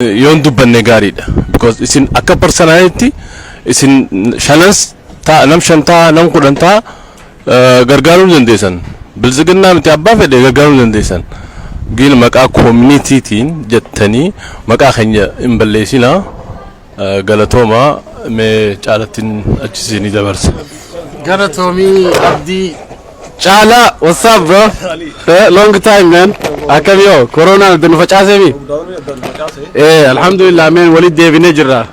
Yoon dubbanne gaariidha. Because isin akka personalitti isin shanan ta'a, nam shan ta'a, nam 10 ta'a, gargaaruu ni dandeessan. Biltsiginnaa miti, abbaa fedhe gargaaruu ni dandeessan. Giin maqaa communitytiin jettanii maqaa keenya hin balleessinaa. Galatoomaa, mee caalattiin achi isinii dabarsa. Galatoomii, Abdii. Caalaa, what's up, bro? Long time, man. Akkam yoo koronaan adda nu facaaseemi? Alhamdulillah, man, walitti deebinee jirra.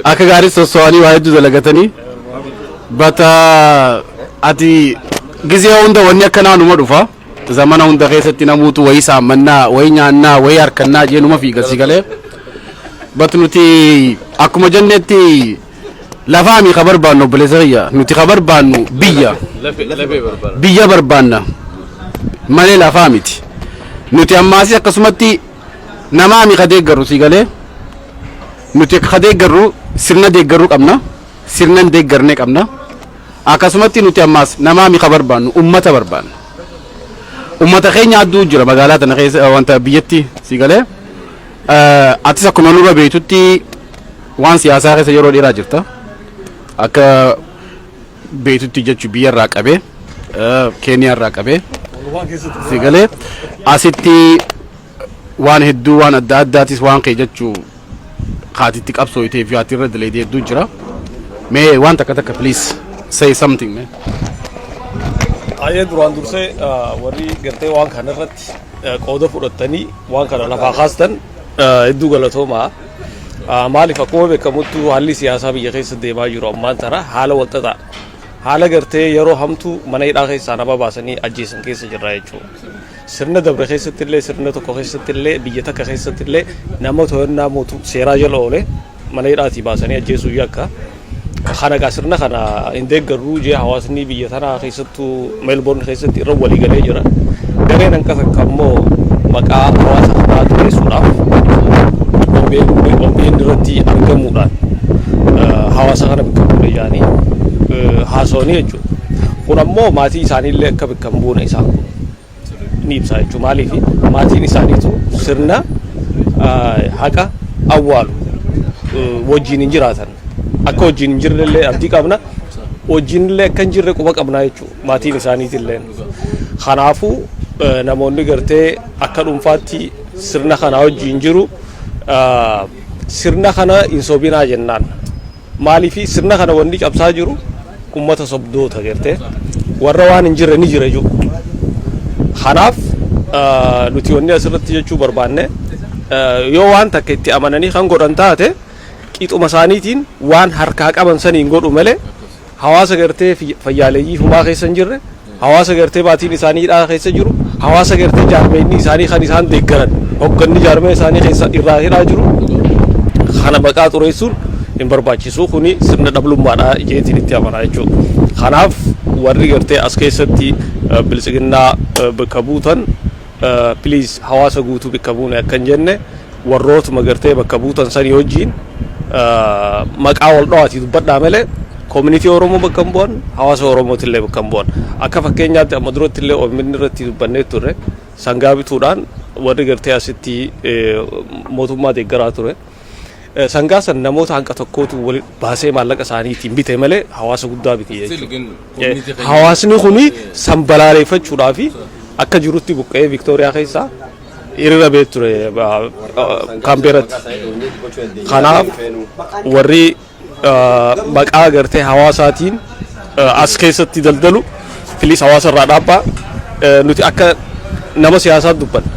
Akka gaarii sosso'anii waa hedduu dalagatanii. But ati gizee hunda wanni akkanaa numa dhufa. Zamana hunda keessatti namuutu wayii saammannaa, wayii nyaannaa, wayii harkannaa jee numa fiiga si galee. But nuti akkuma jennetti lafaami ka barbaannu, obboleessa kiyya, nuti ka barbaannu biyya. Biyya barbaanna malee lafaa miti. Nuti ammaasi akkasumatti namaami ka deeggarru si galee. Nuti ka deeggarru sirna deeggaruu qabna. Sirna hin deeggarne qabna. Akkasumatti nuti ammaas namaami ka barbaannu, ummata barbaanna. Ummata keenya adduu jira magaalaa tana keessa, wanta biyyatti si galee. Atis akkuma nurra beektutti waan siyaasaa keessa yeroo dheeraa jirta. Akka beektutti jechuun biyya irraa qabee, Keeniyaa irraa qabee si galee, asitti waan hedduu, waan adda addaatis, waan kee jechuu haatitti qabsooyitee fi haati irra daleedee hedduu jira. Mee waan takka takka, please say something, man. Ayyee, duraan dursee warri gartee waan kana irratti qooda fudhattanii waan kana lafaa kaastan hedduu galatoomaa. Maaliif, akkuma beekamuttu haalli siyaasaa biyya keessa deemaa jiru ammaan tana haala walxaxaa. Haala gartee yeroo hamtuu mana hidhaa keessaa nama baasanii ajjeesan keessa jirra jechuudha. Sirna dabre keessatti illee, sirna tokko keessatti illee, biyya takka keessatti illee nama to'annaa mootum seeraa jala oole mana hidhaatii baasanii ajjeesuu yakka. Kana egaa sirna kana hin deeggarruu jee hawaasni biyya tanaa, keessattuu Meelboorn keessatti, irra walii galee jira. Gareen hanqa takka immoo maqaa hawaasa kanaa xureessuudhaaf OBN irratti argamuudhaan hawaasa kana bakka buune jedhanii haasawanii jechuudha. Kun ammoo maatii isaaniillee akka bakka hin buune isaan kun ni ibsa jechuudha. Maaliif, maatiin isaaniitu sirna haqa awwaalu wajjin hin jiraatan. Akka wajjin hin jirrellee abdii qabna. Wajjin illee akka hin jirre quba qabna jechuudha maatiin isaaniitillee. Kanaafuu namoonni gartee akka dhuunfaatti sirna kana wajjin jiru sirna kana hin sobinaa jennaan. Maaliif, sirna kana wanni cabsaa jiru ummata sobdoota gartee warra waan hin jirre ni jira jiru. Kanaaf nuti wanni asirratti jechuu barbaanne, yoo waan takka itti amananii kan godhan taate, qixuma isaaniitiin waan harkaa qaban saniin godhu malee, hawaasa gartee fayyaaleeyyii humaa keessa hin jirre, hawaasa gartee maatiin isaanii hidhaa keessa jiru, hawaasa gartee jaarmeenni isaanii kan isaan deeggaran, hogganni jaarmee isaanii keessa irraa hidhaa jiru kana maqaa xureessuun hin barbaachisu. Kuni sirna dhablummaadha jeetiin itti amanaa jechuudha. Kanaaf warri gartee as keessatti biltsiginnaa bakka buutan, please, hawaasa guutuu bakka buune akka hin jenne, warrootuma gartee bakka buutan sanii wajjiin maqaa wal dhawaatii dubbadhaa malee community Oromoo bakka hin bu'an, hawaasa Oromootillee bakka hin bu'an. Akka fakkeenyaatti amma duratti illee OMN irratti dubbannee turre, sangaa bituudhaan warri gartee asitti mootummaa deeggaraa ture. Sangaa san namoota hanqa tokkootu wali baasee maallaqa isaaniitiin bite malee hawaasa guddaa biti jechuudha. Hawaasni kuni san balaaleffachuudhaaf akka jirutti buqqa'ee Viktooriyaa keessaa hiriira bee ture Kaambeeratti. Kanaaf warri maqaa gartee hawaasaatiin as keessatti daldalu, please, hawaasa irraa dhaabbaa. Nuti akka nama siyaasaatti dubbanna.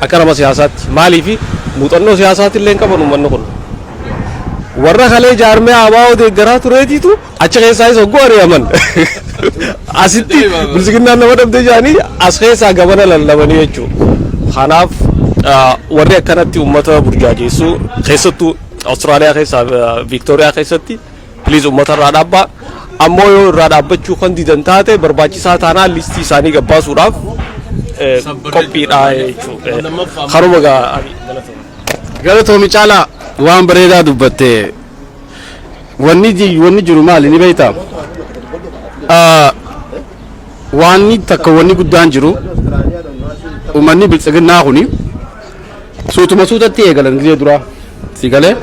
Akka nama siyaasaatti, maaliifi, muuxannoo siyaasaatti illee hin qaban uummanni kun. Warra kalee jaarmee ABO deeggaraa tureetiitu achi keessaa isa hogguu ari'aman. Asitti bilisiginnaan nama dhabdee jedhanii as keessaa gabana lallabanii jechuudha. Kanaaf warri akkanatti uummata burjaajessu, keessattuu Awustiraaliyaa keessaa Viiktooriyaa keessatti, please, uummata irraa dhaabbaa. Ammoo yoo irraa dhaabbachuu kan didan taate, barbaachisaa taanaan listii isaanii gabbaasuudhaaf qophiidha jechuudha. Kanuma gaa. Galatoomi, Caalaa, waan bareedaa dubbatte. Wanni jiru maali ni beektaa? Waanni takka wanni guddaan jiru, uummanni biltsiginnaa kuni Suutuma suutatti eegalan gizee duraa. Si galee?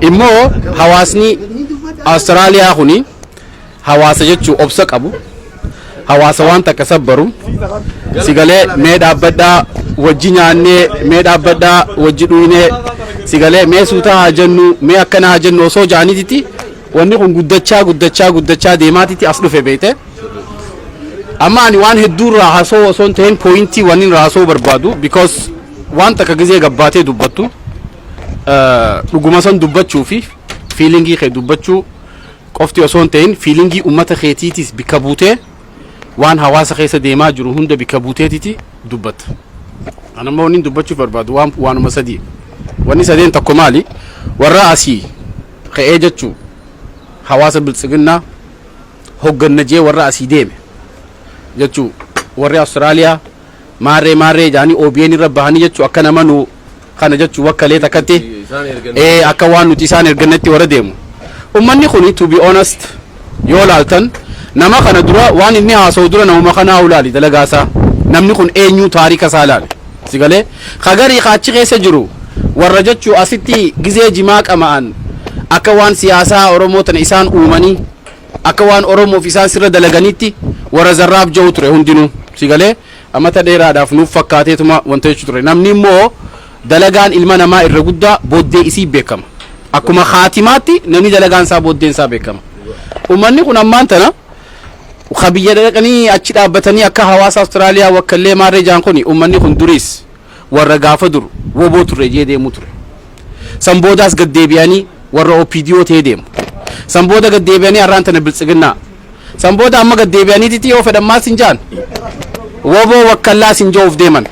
Immoo hawaasni Awustiraaliyaa kuni hawaasa jechuu obsa qabu. Hawaasa waan takka sabbaru. Si galee, mee dhaabbadhaa wajji nyaannee, mee dhaabbadhaa wajji dhuynee, si galee, mee suutaa haa jennu, mee akkana haa jennu osoo jaaniititti wanni kun guddachaa guddachaa guddachaa deemaatitti as dhufe, beekte. Amma ani waan hedduu irraa haasoo osoo hin ta'in, pointii wanni irraa haasoo barbaadu, because waan takka gizee gabbaatee dubbattu dhuguma san dubbachuu fi feelingii kee dubbachuu qofti osoo hin ta'in, feelingii ummata keetiitis bikka buutee waan hawaasa keessa deemaa jiru hunda bikka buuteetiti dubbatta. Ani amma wanni dubbachuuf barbaadu waanuma sadii. Wanni sadeen tokko maali? Warra asii ka'ee jechuu hawaasa Biltsiginnaa hogganna jee warra asii deeme jechuu, warri Awustiraaliyaa maarree maarree jaanii OBN irra bahanii jechuu, akka nama nu kana jechuu wakkalee takkatti akka waan nuti isaan ergannetti warra deemu. Ummanni kuni, to be honest, yoo laaltan nama kana dura waan inni haasa'u dura namuma kanaa ulaali, dalagaasaa, namni kun eenyu, taarika isaa laali. Si galee? Kagarii kaachi keessa jiru warra jechuu asitti gizee jimaa qama'an akka waan siyaasaa Oromoo tana isaan uumanii, akka waan Oromoof isaan sirra dalaganitti warra zarraaf jiru ture hundinuu. Si galee? Amata dheeraadhaaf nuuf fakkaateetuma wanta jechuu ture. Namni immoo dalagaan ilma namaa irra guddaa booddee isii beekama. Akkuma haatimaatti namni dalagaan isaa booddeen isaa beekama. Uummanni kun ammaan tana ka biyya dhaqanii achi dhaabbatanii akka hawaasa Awustiraaliyaa wakkallee maarree jaan kuni, uummanni kun duriis warra gaafa dur woboo turre jee deemuu ture. San boodaas gad deebi'anii warra OPDO ta'ee deemu. San booda gad deebi'anii har'aan tana Biltsiginnaa. San booda amma gad deebi'aniititi yoo fedhan maal sin jaan? Woboo wakkallaa sin ja'uuf deeman.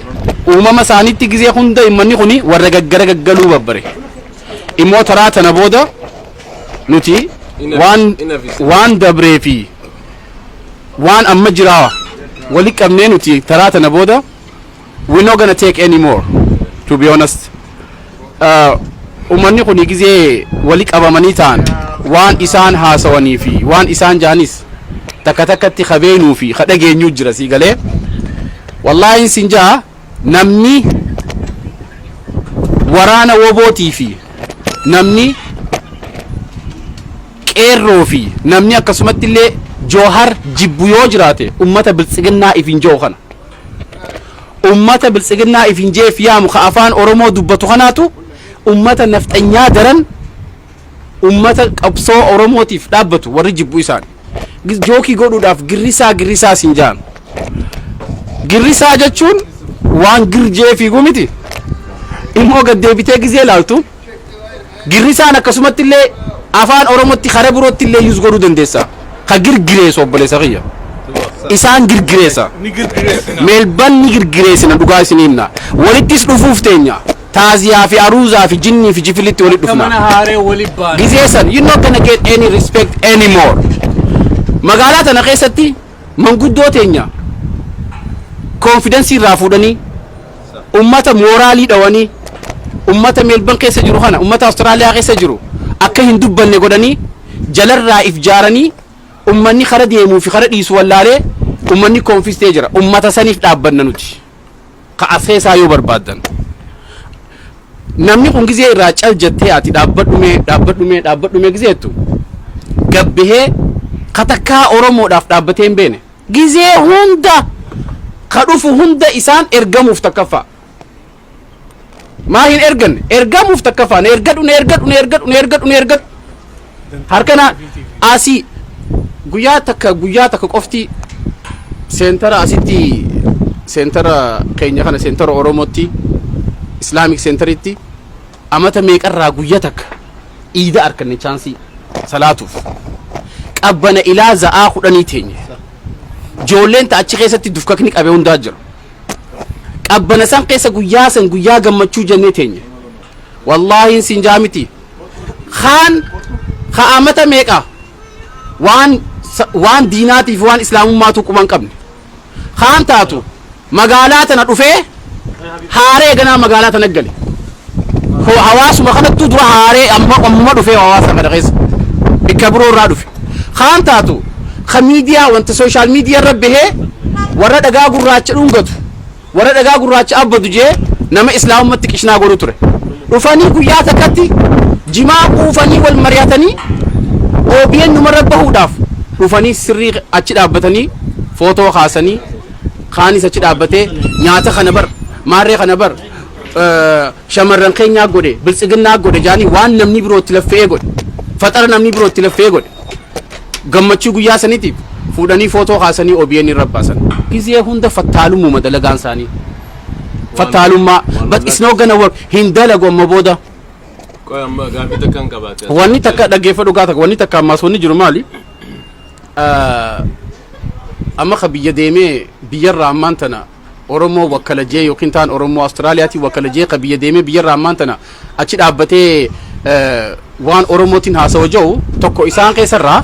Uumama isaaniitti gizee hunda uummanni kuni warra gaggara gaggaluu babbare. Immoo taraa tana booda nuti waan dabree fi waan amma jiraa wali qabnee nuti taraa tana booda we not gonna take any more, to be honest. Uummanni kun gizee wali qabamanii ta'an waan isaan haasawanii fi waan isaan jaanis takka takkatti kabeenuu fi kadhageenyuu jira. Sii galee? Wallaahi sin jaa, namni waraana wobootii fi namni qeerroo fi namni akkasumatti illee Joohar jibbu yoo jiraate, ummata Biltsiginnaa ifin ji'u kana, ummata Biltsiginnaa ifin jeef yaamu ka afaan Oromoo dubbatu kanaatu ummata nafxanyaa daran ummata qabsoo Oromootiif dhaabbatu warri jibbu isaan. Joke godhuudhaaf girrisaa girrisaa sin jaan. Girrisaa jechuun waan girjee fiiguu miti. Immoo gad deebitee gizee laaltu girrisaan akkasumatti illee afaan Oromootti kara birootti illee use godhuu dandeessa. Ka girgireessu, obboleessa kiyya. Isaan girgireessa. Meelban ni girgireessina, dhugaa isin himna. Walittis dhufuuf teenya. Taaziyaa fi aruuzaa fi jinnii fi jifilitti walitti dhufna. Mana haaree walitti baana. Gizee san you're not gonna get any respect anymore. Magaalaa tana keessatti manguddoo teenya confidence irraa fuudhanii, ummata mooraalii dhawanii, ummata Meelban keessa jiru kana, ummata Awustiraaliyaa keessa jiru akka hin dubbanne godhanii, jalarraa if jaaranii, ummanni kara deemuu fi kara dhiisu wallaalee ummanni confused jira. Ummata saniif dhaabbanna nuti. Ka as keessaa yoo barbaaddan. Namni kun gizee irraa cal jettee ati dhaabbadhumee dhaabbadhumee dhaabbadhumee gizeettu gabbihee katakkaa Oromoodhaaf dhaabbatee hin beene. Gizee hunda ka dhufu hunda isaan ergamuuf takkaffaa. Maa hin erganne? Ergamuuf takkaffaa, na ergadhu, na ergadhu, na ergadhu, na ergadhu, na ergadhu. Harkana asii guyyaa takka qofti centera asitti, centera keenya kana, centera Oromootti, Islamic centeritti amata meeqarraa guyyaa takka iida arkanne chance salaatuuf qabbana ilaa za'aa 10 teenye. Ijoolleen ta achi keessatti dufkakni qabee hundaa jira. Qabbana san keessa guyyaa san guyyaa gammachuu jennee teenye. Wallaahi sin jaamiti, kaan ka amata meeqa waan diinaatiif waan islaamummaatu quban qabne, kaan taatu magaalaa tana dhufee haaree ganaa magaalaa tana gale. Hawaasuma kanattuu dura haaree amma ammuma dhufee hawaasa kana keessa bikka biroo irraa dhufe. Kaan taatu ka miidiyaa wanta social media irra bahee warra dhagaa gurraacha dhungatu, warra dhagaa gurraacha abbadu jee. Nama Islaamumatti qishnaa godhu ture. Dhufanii guyyaa takkatti jimaa quufanii wal mari'atanii OBN numarra bahuudhaaf dhufanii sirrii achi dhaabbatanii footoo kaasanii, kaanis achi dhaabbatee nyaata kana bar, maarree kana bar, shamarran keenyaa godhe, Biltsiginnaa godhe jaanii, waan namni biroo itti laffe'ee godhe, faxara namni biroo itti laffe'ee godhe, gammachuu guyyaa saniitiif fuudhanii footoo kaasanii OBN irra baasan. Gizee hunda fattaalummaa dalagaan isaanii. Fattaalummaa, but it's not gonna work. Hin dalagu amma booda. Qoy, amma gaaffii takka hin qabaate. Wanni takka dhaggeeffadhu gaa takka, wanni takka ammaas wanni jiru maali? Amma ka biyya deemee biyyarraa ammaan tana Oromoo wakkala jee yookiin taan Oromoo Awustiraaliyaatiin wakkala jee, ka biyya deemee biyyarraa ammaan tana achi dhaabbatee waan Oromootiin haasawa jiru tokko isaan keessarraa,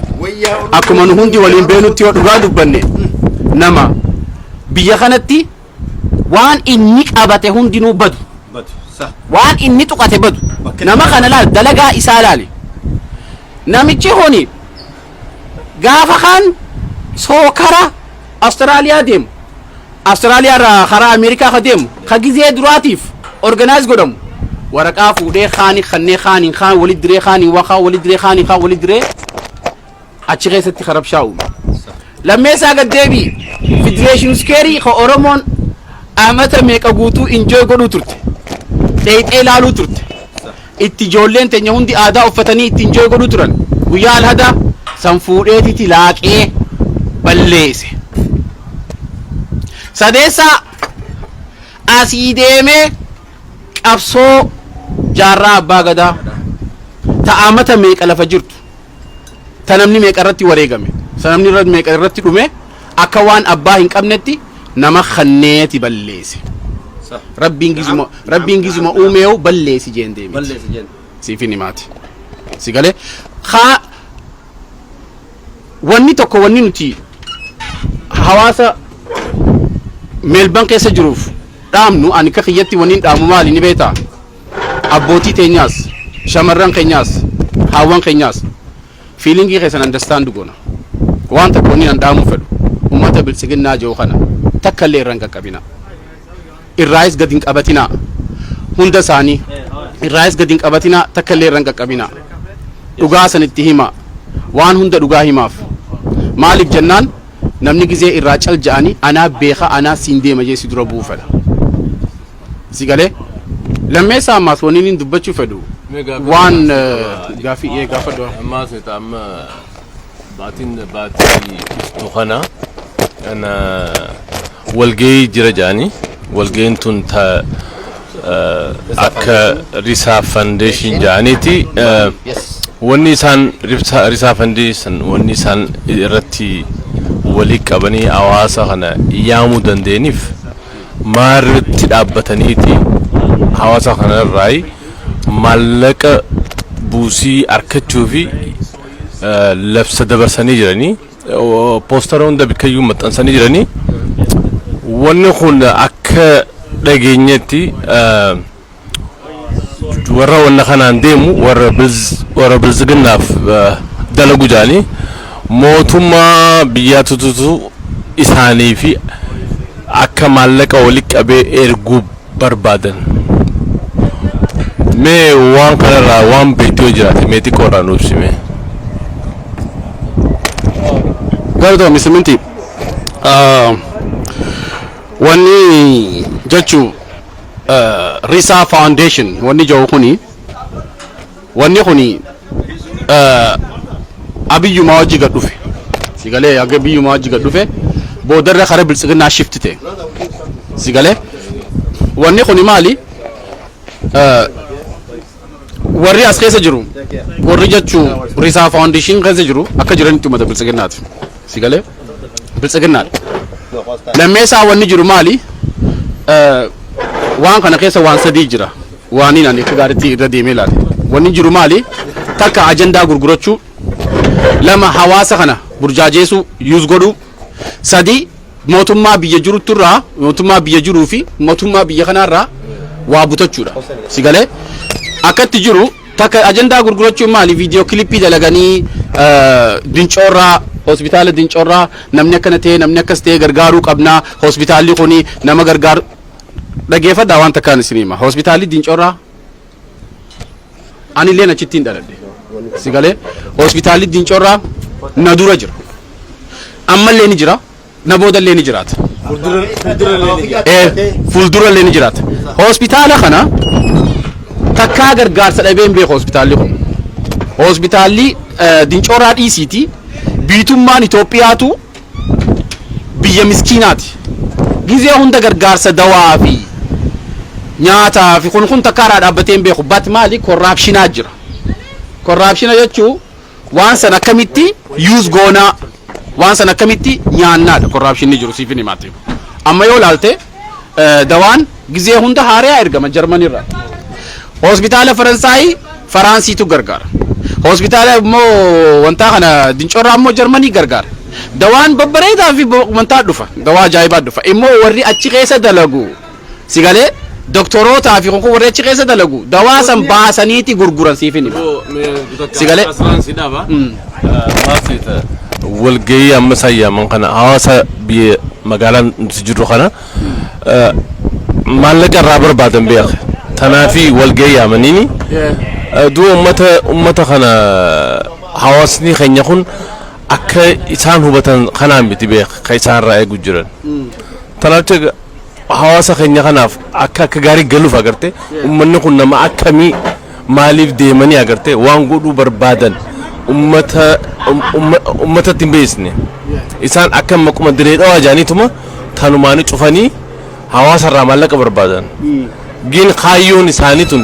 akkuma nu hundi waliin beenutti, yoo dhugaa dubbanne, nama biyya kanatti waan inni qabate hundinuu badu, waan inni tuqate badu. Nama kana laal, dalagaa isaa laali. Namichi kuni gaafa kaan sookara Awustiraaliyaa deemu, Awustiraaliyaa irraa karaa Ameerikaa ka deemu, ka gizee duraatiif organize godhamu, waraqaa fuudhee kaanii kannee kaaniin kaan walit diree, kaaniin waa kaan walit diree, kaaniin kaan walit diree, achi keessatti karabshaa uume. Lammeessaa gad deebii, Federation Square ka Oromoon amata meeqa guutuu enjoy godhuu turte, dheeyxee ilaaluu turte, itti ijoolleen teenya hundi aadaa uffatanii itti enjoy godhuu turan, guyyaa alhadaa san fuudheetiti laaqee balleesse. Sadeessaa asii deemee qabsoo Jaarraa Abbaa Gadaa ta amata meeqa lafa jirtu, ta namni meeqa irratti wareegame, ta namni meeqa irratti dhume, akka waan abbaa hin qabnetti nama kanneeti balleesse. Rabbiin gizuma uumeewu balleessi jeen deemiti. Balleessi jeen. Siif hin himaati. Si galee haa, wanni tokko wanni nuti hawaasa Meelban keessa jiruuf dhaamnu, ani akka kiyyatti wanni hin dhaamu maali ni beektaa? Abbootii teenyaas, shamarran keenyaas, haawwan keenyaas, feeling keessan understand goona. Waan tokko wanni an dhaamuu fedhu, ummata Biltsiginnaa jiru kana takka illee irra hin qaqqabina. Irraayis gadi hin qabatinaa. Hunda isaanii irraayis gadi hin qabatinaa, takka illee irra hin qaqqabinaa. Dhugaa sanitti hima. Waan hunda dhugaa himaaf. Maaliif jennaan, namni gizee irraa cal ja'anii anaa beeka, anaa siin deema jee si dura bu'uu fedha. Si galee, lammeessaa ammaas wanni inni dubbachuu fedhu waan gaafii gaafadhu. Ammaas ni amma baatiin baatii dhuftu kana ana walgahii jira jedhanii, walgahiin tun ta akka Risaa Foundation jedhaniiti. Wanni isaan Risaa Foundation, wanni isaan irratti walii qabanii hawaasa kana yaamuu danda'aniif maarritti dhaabbataniiti hawaasa kanarraa maallaqa buusii arkachuu fi labsa dabarsanii jiranii, poostara hunda bikkayyuu maxxansanii jiranii. Wanni kun akka dhageenyetti warra wanna kanaan deemu warra Biltsiginnaaf dalagu jedhanii, mootummaa biyyaatutu isaanii fi akka maallaqa walitti qabee erguu barbaadan. Mee waan kanarraa waan beektu yoo jiraate, mee xiqqoodhaan nuuf ibsime. Galatoomi Siminti. Wanni jechuu Risaa Foundation wanni jiru kuni, wanni kuni Abiyyumaa wajji gad dhufe. Si galee, aga biyyumaa wajji gad dhufe, boodarra kara Biltsiginnaa shift ta'e. Si galee, wanni kuni maali? Warri as keessa jiru, warri jechuu Risaa Foundation keessa jiru, akka jiranitti uummata Biltsiginnaati. Si galee, Biltsiginnaadha. Lammeessaa wanni jiru maali? Waan kana keessa waan sadii jira. Waan inni ani akka gaariitti irra deemee ilaale. Wanni jiru maali? Takka ajandaa gurgurachuu, lama hawaasa kana burjaajeessuu use godhuu, sadi mootummaa biyya jirutti irraa, mootummaa biyya jiruu fi mootummaa biyya kanaarraa waa butachuudha. Si galee, akkatti jiru, takka ajandaa gurgurachuun maali? Video clip dalaganii Dincoorraa, hospitaala Dincoorraa namni akkana ta'e, namni akkas ta'e, gargaaruu qabnaa, hospitaalli kuni nama gargaaru. Dhaggeeffadhaa, waan takkaan isin hima. Hospitaalli Dincorraa, anilleen achitti hin dhaladhe. Si galee, hospitaalli Dincorraa na dura jira. Ammallee ni jira. Na boodallee ni jiraata. Fuuldurallee ni jiraata. Hospitaala kana takkaa gargaarsa dhabee hin beeku hospitaalli kun. Hospitaalli Dincorraa dhiisiiti, biitummaan Itoophiyaatu biyya miskiinaati. Gizee hunda gargaarsa dawaa fi nyaataa fi kun takkaa irraa dhaabbatee hin beeku. But maali, corruptionaa jira. Corruptiona jechuun waan san akkamitti use goonaa, waan san akkamitti nyaannaadha corruptionni jiru, siif hin himaati. Amma yoo ilaalte, dawaan gizee hunda haariyaa ergama Jarmanirraa. Hospitaala Faransaayii Faraansiitu gargaara. Hospitaala immoo wantaa kana Dincorraa immoo Jarmanii gargaara. Dawaan babbareedaa fi wantaa dhufa. Dawaa ajaa'ibaa dhufa. Immoo warri achi keessa dalagu, si galee, doktorootaa fi kun warri achi keessa dalagu dawaa san baasaniiti gurguran, siif hin hima. Si galee? Walgahii amma isaan yaaman kana, hawaasa biyya magaalaa nuti jirru kana maallaqa irraa barbaadan beeka. Tanaafi walgahii yaamaniini du'a ummata kana, hawaasni keenya kun akka isaan hubatan kanaan miti beeka ka isaan irraa eegu jiran. Tanaaf jecha hawaasa keenya kanaaf akka gaarii galuuf, agarte, ummanni kun nama akkamii, maaliif deemanii, agarte, waan godhuu barbaadan ummatatti hin beeksisne. Isaan akka maquma Diree Dhawaa jaaniituma tanumaanii cufanii hawaasa irraa maallaqa barbaadan. Gin kaayyoon isaanii tun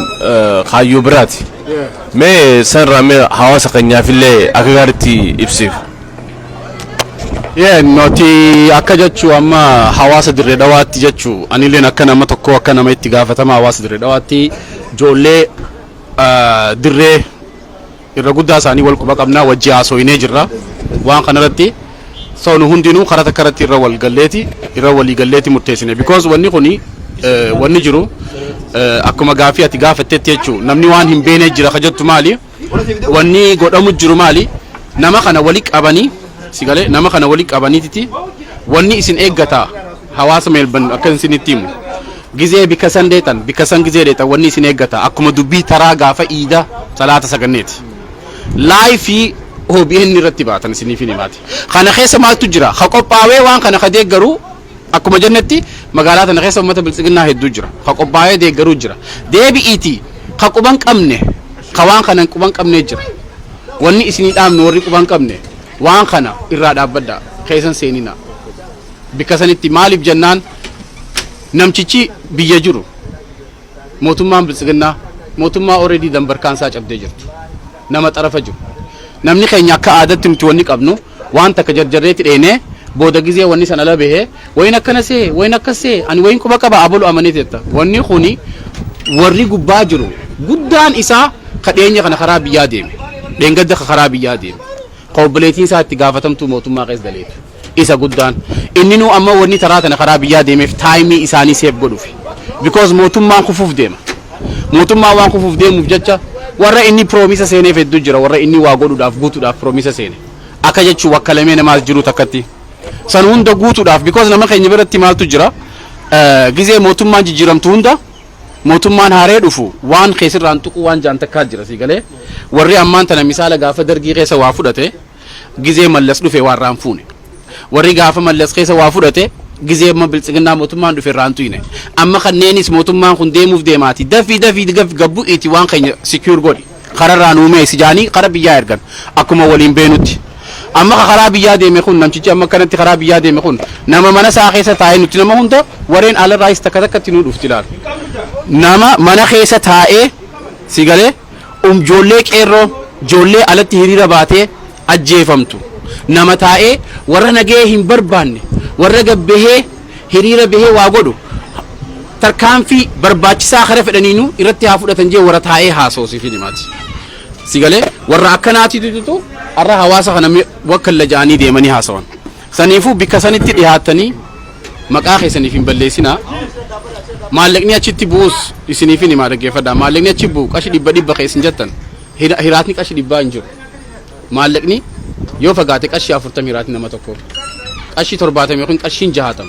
kaayyoo biraati. Mee sanirraa mee hawaasa keenyaafillee akka gaariitti ibsiif. Yeah, nuti akka jechuu amma hawaasa Dirree Dhawaatti jechuu, anilleen akka nama tokko, akka nama itti gaafatama hawaasa Dirree Dhawaatti, ijoollee dirree irra guddaa isaanii wal quba qabnaa, wajji haasooyinee jirra waan kanarratti. So nu hundinuu karaa takka irratti irra wal galleeti, irra walii galleeti murteessine, because wanni kuni wanni jiru akkuma gaafii ati gaafattetti jechuu, namni waan hin beene jira ka jettu, maali wanni godhamu jiru, maali nama kana wali qabanii, si galee, nama kana wali qabaniititi wanni isin eeggata. Hawaasa Meelban akka isinitti himu, gizee bikka san deetan, bikka san gizee deetan, wanni isin eeggata akkuma dubbii taraa gaafa iida salaata saganneeti live OBN irratti baatan isiniif hin himaati. Kana keessa maaltu jira? Ka qophaawee waan kana ka deeggaru, akkuma jennetti magaalaa tana keessa uummata biltsiginnaa hedduu jira. Ka qophaawee deeggaruu jira. Deebi'iiti ka quban qabne, ka waan kana quban qabne jira. Wanni isinii dhaabnu, warri quban qabne waan kana irraa dhaabbadha, keessan seenina. Bikka sanitti maaliif jennaan, namtichi biyya jiru, mootummaan biltsiginnaa, mootummaa already dambarkaan isaa cabdee jirtu, nama xarafa jiru. Namni keenya akka aadaatti nuti wanni qabnu waan takka jarjarreetti dheenee, booda gizee wanni san ala bahee, wayin akkana see, wayin akkas see, ani wayin quba qaba, abalu amanee jetta. Wanni kuni warri gubbaa jiru guddaan isaa ka dhiyeenya kana karaa biyyaa deeme, dheengadda ka karaa biyyaa deeme, ka obboleettiin isaa itti gaafatamtuu mootummaa keessa daleetu, isa guddaan inni nu amma wanni taraa tana karaa biyyaa deemeef timeii isaanii save godhufi, because mootummaan kufuuf deema. Mootummaan waan kufuuf deemuuf jecha warra inni promise seeneef hedduu jira, warra inni waa godhuudhaaf, guutuudhaaf promise seene, akka jechuu wakkalamee namaas jiru takkatti san hunda guutuudhaaf, because nama keenya biratti maaltu jira, gizee mootummaan jijjiiramtu hunda, mootummaan haaree dhufu, waan keessirraan tuquu waan jaan takkaa jira, si galee. Warri ammaan tana misaala gaafa Dargii keessa waa fudhate, gizee Mallas dhufe waa irraan fuune. Warri gaafa Mallas keessa waa fudhate, gizee amma biltsiginnaa mootummaan dhufe irraan tuyne. Amma kanneenis mootummaan kun deemuuf deemaati, dafii dafii gabbu'iiti waan keenya secure godhi, kararraa nuumee si jaanii kara biyyaa ergan. Akkuma waliin beenutti, amma ka karaa biyyaa deeme kun, namtichi amma akkanatti karaa biyyaa deeme kun, nama mana isaa keessa taa'ee, nuti nama hunda warreen alarraayis takka takkatti nu dhufti ilaal, nama mana keessa taa'ee, si galee, ijoollee qeerroo, ijoollee alatti hiriira baatee ajjeefamtu, nama taa'ee warra nagahee hin barbaanne, warra gabbahee hiriira bahee waa godhu, tarkaanfii barbaachisaa kara fedhaniinu irratti haa fudhatan jee warra taa'ee haasoo siif himaati. Si galee, warra akkanaatiitu har'a hawaasa kana wakkalla ja'anii deemanii haasawan. Saniifuu bikka sanitti dhihaattanii maqaa keessaniif hin balleessinaa. Maallaqni achitti bu'us isiniif hin himaa, dhaggeeffadhaa. Maallaqni achi bu'u qashi dhibba dhibba keessin jettan, hiraatni qashi 100 hin jiru. Maallaqni yoo fagaate qashi 40 hiraatni nama tokko. Qashi 70 yookiin qashiin 60.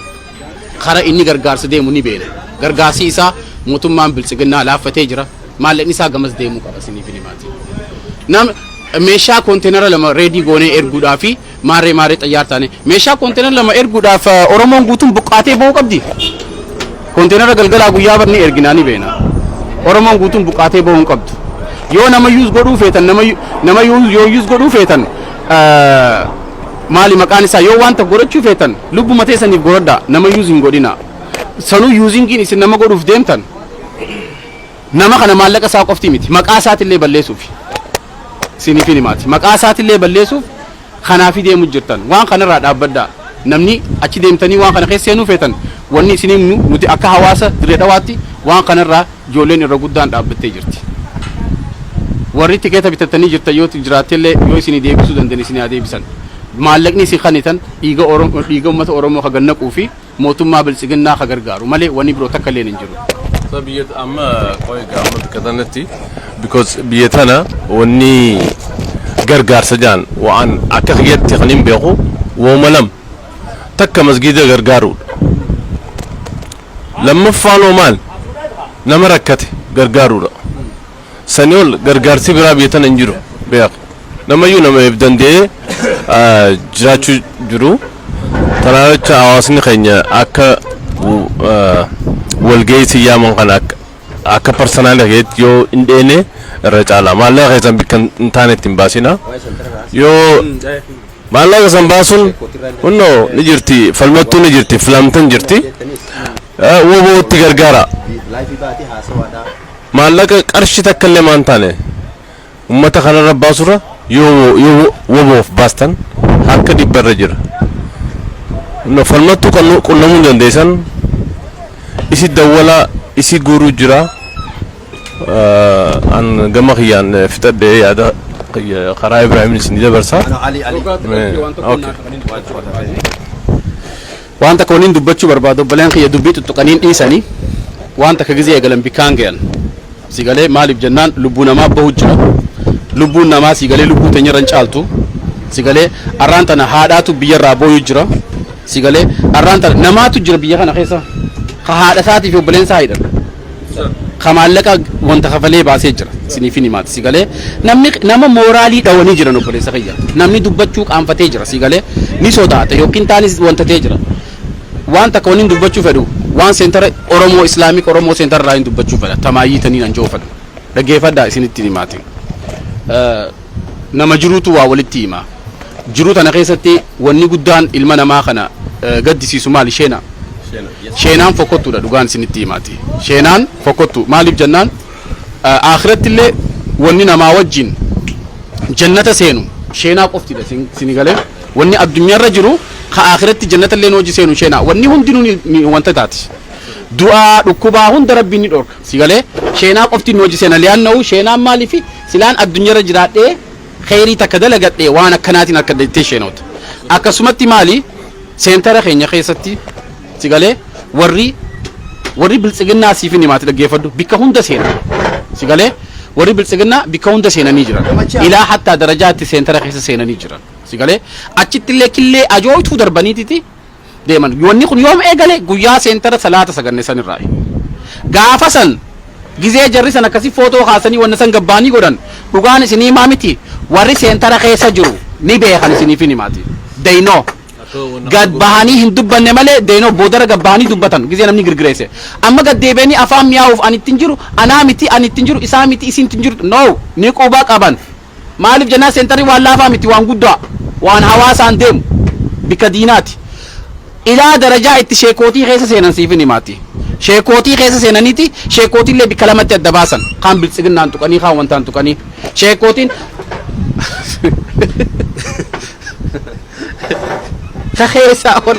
Kara inni gargaarsa deemu ni beena. Gargaarsi isaa mootummaan biltsiginnaa laaffatee jira. Maallaqni isaa gamas deemuu qaba isiniif himaati. Nam meeshaa konteenara 2 ready goonee erguudhaa fi maarree maarree xayyaar taane meeshaa konteenara 2 erguudhaaf Oromoon guutuun buqqaatee ba'uu qabdi. Konteenara galgalaa guyyaa barni erginaa ni beena. Oromoon guutuun buqqaatee ba'uu hin qabdu. Yoo nama use godhuu feetan, nama yoo use godhuu feetan, maali maqaan isaa, yoo waan tokko godhachuu feetan lubbuma teessaniif godhadhaa, nama use hin godhina. Sanuu usingiin isin nama godhuuf deemtan nama kana maallaqa isaa qofti miti, maqaa isaatillee balleessuuf isiniif himaati. Maqaa isaatillee balleessuuf kanaafi deemu jirtan. Waan kanarraa dhaabbadhaa. Namni achi deemtanii waan kana keessa seenuu feetan, wanni isin himnu nuti akka hawaasa Dirree Dhawaatti waan kanarraa ijoolleen irra guddaan dhaabbattee jirti. Warri tikeeta bitattanii jirtan yoo jiraattellee, yoo isinii deebisuu danda'an isinii haa deebisan. Maallaqni isin kanitan dhiiga Oromoo, dhiiga uummata Oromoo ka gannaquu fi mootummaa biltsiginnaa ka gargaaru malee wanni biroo takka illee hin jiru. So biyya amma qoy amma bakka tanatti, because biyya tana wanni gargaarsa jaan waan akka kiyyatti kan hin beeku wooma lam: takka masgiida gargaaruudha, lammaffaan hoo maal? Nama rakkate gargaaruudha. Sanii ol gargaarsi biraa biyya tana hin jiru. Beek, namayyuu nama if danda'ee jiraachuu jiru. Tanaaf jecha hawaasni keenya akka walgahii yaaman kana akka personal keetti yoo hin dheene irra caala. Maallaqa keessan bikka hin taane ittiin baasina. Yoo maallaqa san baasuun hunnoo ni jirti, falmattuu ni jirti, filamtan jirti, wobootti gargaara. Maallaqa qarshii takka illee maan taane ummata kanarra baasurra yoo woboof baastan harka 100 irra jira. No falmattuu qunnamuu hin dandeessan, isi dawwalaa isi guuruu jira. An gama kiyyaan fixadhee yaada kiyya karaa Ibraahimin isin dabarsa. Okay. Waan takka waliin dubbachuu barbaadu, obboleen kiyya dubbii tuttuqaniin dhiisanii waan takka gizee eegalan bikkaan gayan. Sigalee maaliif jennaan lubbuu namaa bahu jira. Lubbuun namaa sigalee lubbuu teenya irra hin caaltu. Sigalee arraan tana haadhaatu biyyarraa booyu jira. Sigalee arraan tana namaatu jira biyya kana keessa. Ka haadha isaatii fi obboleen isaa hidhan. Ka maallaqa wanta kafalee baasee jira. Isiniif hin himaati. Sigalee namni nama mooraalii dhawanii jiran, obboleessa kiyya. Namni dubbachuu qaanfatee jira. Sigalee ni sodaata yookiin taanis wanta ta'ee jira. Waan takka waniin dubbachuu fedhu, waan centera Oromoo, Islamic Oromoo Center irraa hin dubbachuu fedha. Tamaayyii taniin anjoo fedhu. Dhaggeeffadhaa, isinitti himaati. Nama jiruutu waa walitti hima. Jiruu tana keessatti wanni guddaan ilma namaa kana gaddisiisu maali? Sheena. Sheenaan fokkottuudha, dhugaan isinitti himaati. Sheenaan fokkottu. Maaliif jennaan akhiratti illee wanni namaa wajjin jannata seenu sheenaa qoftidha. Sini galee wanni addunyaarra jiru ka akhiratti jannata illee hojii seenu sheenaa. Wanni hundinuu ni wanta taati. Du'aa dhukkubaa hunda rabbiin ni dhorka. Si galee sheenaa qofti nu hojii seena. Liyaanna'u sheenaan maaliifi silaan addunyaarra jiraadhee kheyrii takka dalagadhee waan akkanaatiin akka jettee sheenoota. Akkasumatti maali, centera keenya keessatti si galee warri biltsiginnaa siif hin himaati, dhaggeeffadhu, bikka hunda seenan. Si galee warri biltsiginnaa bikka hunda seenanii jiran. Ilaa hattaa darajaatti centera keessa seenanii jiran. Si galee achitti illee killee ajooytuu darbaniititi deeman. Wanni kun yoom eegale? Guyyaa centera salaata saganne san irraa. Gaafa san gizee jarri san akkasii footoo kaasanii wanna san gabbaanii godhan, dhugaan isinii himaa miti, warri centera keessa jiru ni beekan, isiniif hin himaati. They know. Gad bahanii hin dubbanne malee, they know. Boodara gad bahanii dubbatan gizee namni girgireesse. Amma gad deebi'anii afaan mi'aawuuf ani ittiin jiru anaa miti, ani ittiin jiru isaa miti, isin ittiin jiru no ni quba qaban. Maaliif jennaan centerri waan laafaa miti, waan guddaa, waan hawaasaan deemu, bikka diinaati. Ilaa darajaa itti sheekootii keessa seenan siif hin himaati. Sheekootii keessa seenaniiti sheekootiillee bikka lamatti adda baasan. Kaan biltsiginnaan tuqanii, kaan wantaan tuqanii. Sheekootiin ka keessaa ol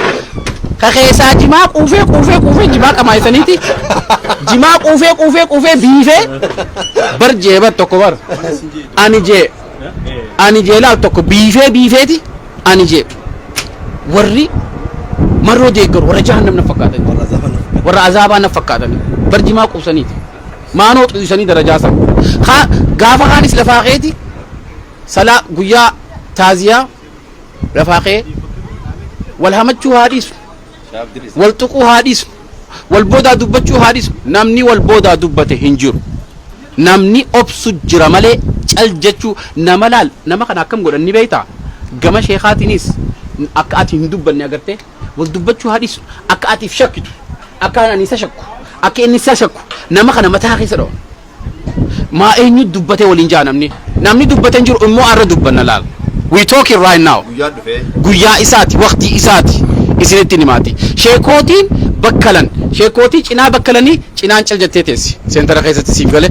ka keessaa jimaa quufee quufee quufee jimaa qamaayisaniiti jimaa quufee quufee quufee biifee bar jee bar tokko bar ani jee laal tokko biifee biifeeti. Ani jee warri marroo deeggaru warra jahannam na fakkaatan, warra azaabaa na fakkaatan bar jimaa quufsaniiti maanoo xuyisanii darajaa san gaafa kaanis lafaa keeti salaa guyyaa taaziyaa lafaa kee wal hamachuu haa dhiisu. Wal tuquu haa dhiisnu, wal boodaa dubbachuu haa dhiisnu. Namni wal boodaa dubbate hin jiru. Namni obsu jira malee cal jechuu nama laal. Nama kana akkam godhan ni beektaa? Gama sheekaatiinis akka ati hin dubbanne agartee, wal dubbachuu haa dhiisnu, akka atiif shakkitu, akka ani isa shakku, akka inni isa shakku, nama kana mataa keessa dhawa. Maa eenyu dubbatee waliin jaa? Namni dubbate hin jiru. Immoo arra dubbanna laal. We talking right now. Guyyaa dhufee. Guyyaa isaati, waqtii isaati isinitti himaati. Sheekootiin bakkalan, sheekootii cinaa bakkalanii cinaan cal jettee teessi seentara keessatti, siif gale?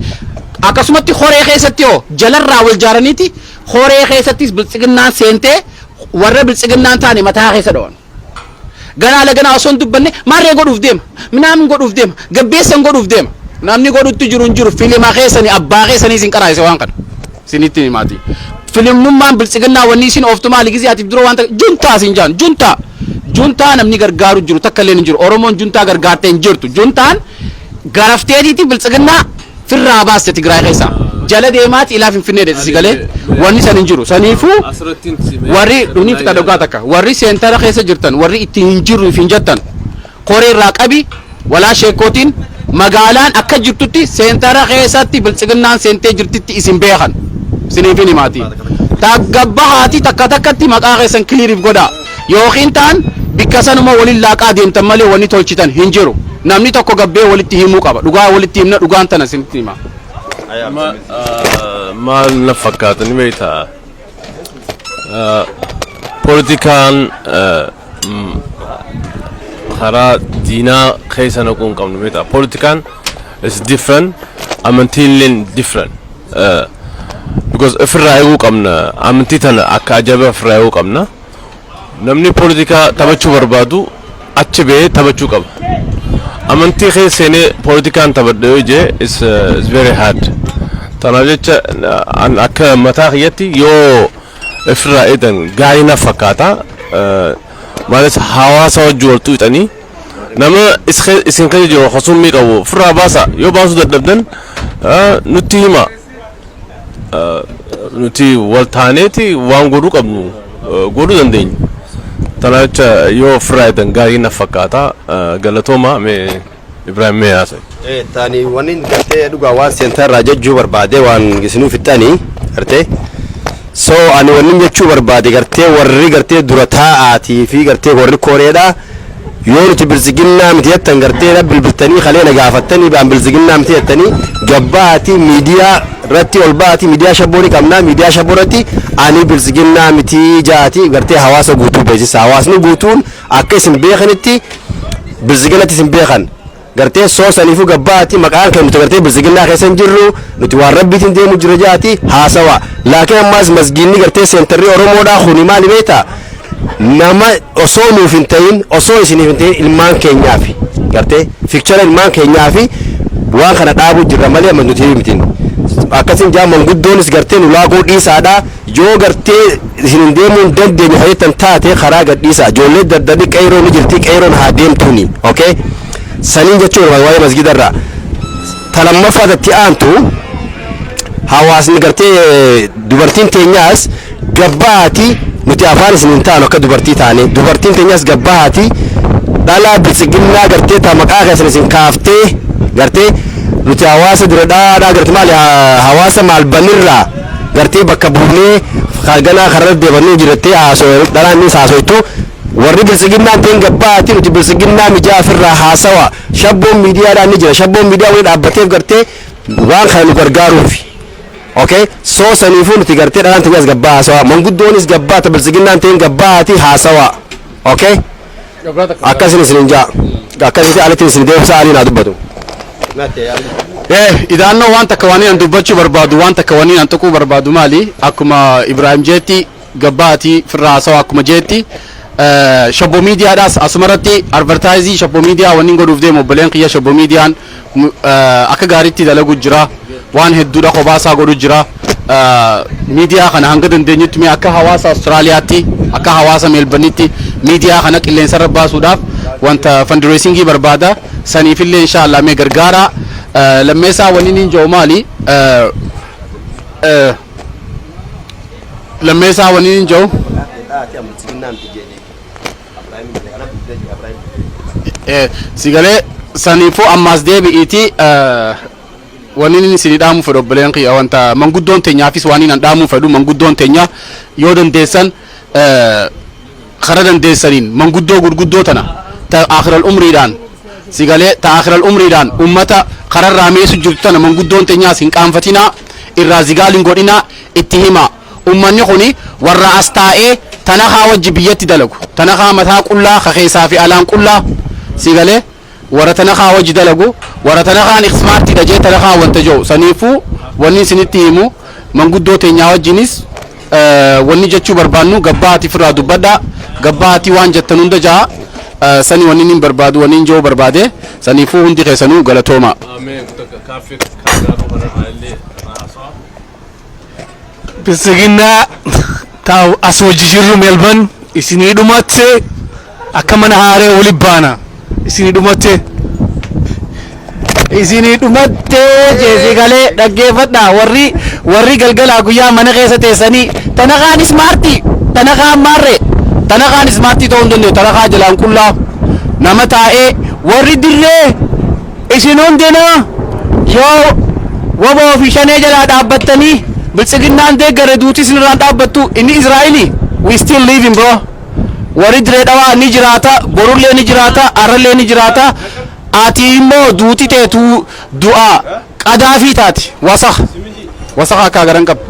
Akkasumatti horee keessatti hoo jalarraa wal jaaraniiti, horee keessattis Biltsiginnaan seentee warra Biltsiginnaan taane mataa keessa dhawan. Ganaa laganaa osoo hin dubbanne maarree godhuuf deema, minaamin godhuuf deema, gabbeessan godhuuf deema. Namni godhutti jiru hin jiru. Filima keessanii abbaa keessanii isin qaraayise waan kana isinitti himaati. Filimummaan Biltsiginnaa wanni isin ooftu maali? Gizee atiif dura waan juntaa isin jaan, juntaa juntaa namni gargaaru jiru takka illee hin jiru. Oromoon juntaa gargaartee hin jirtu. Juntaan garafteetiiti Biltsiginnaa firraa baaste Tigraay keessaa jala deemaati ilaa Finfinnee deesse, si galee? Wanni san hin jiru. Saniifuu warri dhuni fixa dhugaa takka, warri seentara keessa jirtan, warri itti hin jirru hin jettan, koree irraa qabi walaa sheekootiin, magaalaan akka jirtutti seentara keessatti Biltsiginnaan seentee jirtitti isin beekan isiniif hin himaati. Taggabbahaati takka takkatti maqaa keessan clear godhaa yookiin ta'an bikka sanuma waliin laaqaa deemtan malee wanni tolchitan hin jiru. Namni tokko gabbee walitti himuu qaba. Dhugaa walitti himna, dhugaan tana isinitti hima. Maal na fakkaata ni beektaa? Poolitikaan karaa diinaa keessa naquu hin qabnu, beektaa? Poolitikaan is different, amantiin illee different. Because ofirraa eeguu qabna, amantii tana akka ajaa'iba ofirraa eeguu qabna. Namni poolitikaa taphachuu barbaadu achi ba'ee taphachuu qaba. Amantii keessa seenee poolitikaan taphadha yoo jee is very hard. Tanaaf jecha an akka mataa kiyyatti yoo ofirraa eegan gaarii na fakkaata. Maalis hawaasa wajjin wal tuuxanii nama isin keessa jiru hosummii qabu ofirraa baasa. Yoo baasuu dadhabdan nutti hima. Nuti wal taaneeti waan godhuu qabnu godhuu dandeenya. Tanaaf jecha yoo ofirraa eegan gaarii na fakkaata. Galatooma. Mee Ibrahim, mee haasa'e. Tani wanni gartee dhugaa waan seentarraa jechuu barbaade waan isinuu fixxanii gartee. So ani wanni jechuu barbaade, gartee warri gartee dura taa'aatii fi gartee warri koreedha, yoo nuti Biltsiginnaa miti jettan, gartee bilbiltanii kalee na gaafattanii ba'an, Biltsiginnaa miti jettanii gabbaatii miidiyaa irratti ol ba'aatii, miidiyaa shabboonii qabnaa, miidiyaa shabboo irratti ani Biltsiginnaa miti jaati gartee hawaasa guutuu beeksisa. Hawaasni guutuun akka isin beekanitti Biltsiginnatti isin beekan gartee. Soo saniifuu gabbaati maqaan kan nuti gartee Biltsiginnaa keessa hin jirru, nuti waan rabbiitiin deemu jira jaati haasawa. Laakiin ammaas masgiinni gartee seentarri Oromoodhaa kuni maali beektaa? Nama osoo nuuf hin ta'in, osoo isiniif hin ta'in, ilmaan keenyaafi gartee future ilmaan keenyaafi waan kana dhaabuu jirra malee amma nuti mitiin. Akkasin jaa manguddoonis gartee nu laaquu dhiisaadha. Yoo gartee isin hin deemuu hin dandeenye fayyadtan taate karaa gad dhiisa. Ijoollee dardarri qeyroo ni jirti, qeyroon haa deemtuuni. Okay, saniin jechuun waa'ee masgidarraa. Talammaffaa tatti aantu, hawaasni gartee dubartiin teenyaas gabbaati, nuti afaan isin hin taanu akka dubartii taane, dubartiin teenyaas gabbaati dhalaa Biltsiginnaa gartee ta maqaa keessan isin kaaftee gartee nuti hawaasa dura dhaadhaa gartee maali hawaasa maalbanirraa gartee bakka buunee ganaa karaa deebannuu jirattee haasoo dhalaan nis haasoytu. Warri Biltsiginnaan ta'in gabbaati nuti Biltsiginnaa mijaa ofirraa haasawa. Shabboon miidiyaadhaan ni jira. Shabboon miidiyaa waliin dhaabbateef gartee waan kana nu gargaaruufi. Okay, so saniifuu nuti gartee dhalaan teenyas gabbaa haasawaa, manguddoonis gabbaa ta Biltsiginnaan ta'in gabbaati haasawaa. Okay, akkasin isin jaa, akkasitti alitti isin deebisa, aliin haa dubbatu. Idaannoo waan takka waan an dubbachuu barbaadu, waan takka waan an tuquu barbaadu maali? Akkuma Ibrahim jeetti gabbaatii firraa haasawaa, akkuma jeetti shabboo miidiyaadhaas asumarratti advertise shabboo miidiyaa wanni godhuuf deemu, obboleen kiyya, shabboo miidiyaan akka gaariitti dalagu jira, waan hedduudha kophaasaa godhu jira. Miidiyaa kana hanga dandeenyutti mee akka hawaasa Austraaliyaatti, akka hawaasa Meelbanitti miidiyaa kana qilleensarra baasuudhaaf wanta fundraising barbaada. Saniifillee inshaallah mee gargaara. Lammeessaa wanni niin jiru maali? Lammeessaa wanni niin jiru Sigalee saniifuu ammaas deebi'iiti. Wanni inni isinii dhaamuu fedhu, obboleen kiyya, wanta manguddoon teenyaafis waan inni dhaamuu fedhu, manguddoon teenya yoo dandeessan, kara dandeessaniin manguddoo gurguddoo tana ta akhiral umriidhaan, sigalee, ta akhiral umriidhaan ummata kararraa meessu jirtu tana, manguddoon teenyaas hin qaanfatinaa, irraa zigaal hin godhinaa, itti himaa. Ummanni kuni warra as taa'ee tanakaa wajji biyyatti dalagu, tanakaa mataa qullaa ka keessaa fi alaan qullaa, sigalee, warra tanakaa wajji dalagu, warra tanakaan smartiidha jee tanakaa wanta jiru. Saniifuu wanni isinitti himu, manguddoo teenyaa wajjinis wanni jechuu barbaannu, gabbaati firraa dubbadhaa, gabbaati waan jettan hunda ja'a. Sani wanni inni barbaadu, wanni inni jiru barbaade. Saniifuu hundi keessanuu galatooma. Kaaffee kaagaaruu kanarraa illee haasawa. Biltsiginnaa taa'u as wajji jirru Melbourne isinii dhumatte. Akka mana haaree wali baana, isinii dhumatte. Isinii dhumattee jeesi galee dhaggeeffadha. Warri galgalaa guyyaa mana keessa teessanii tanakaan smartii, tanakaan maarree. Tanakaan smartii ta'uu hin danda'u, tanakaa jalaan qullaa nama taa'ee. Warri dirree, isin hundinuu yoo waboo fi shanee jalaa dhaabbattanii biltsiginnaan deeggare, duuti isin irraan dhaabbattu. Inni Israa'eli, we still living, bro. Warri dirree dhawaa ni jiraata, borullee ni jiraata, arrallee ni jiraata. Ati immoo duuti teetu du'a qadaafii taati. Wasakh wasakh akka agaran qaba.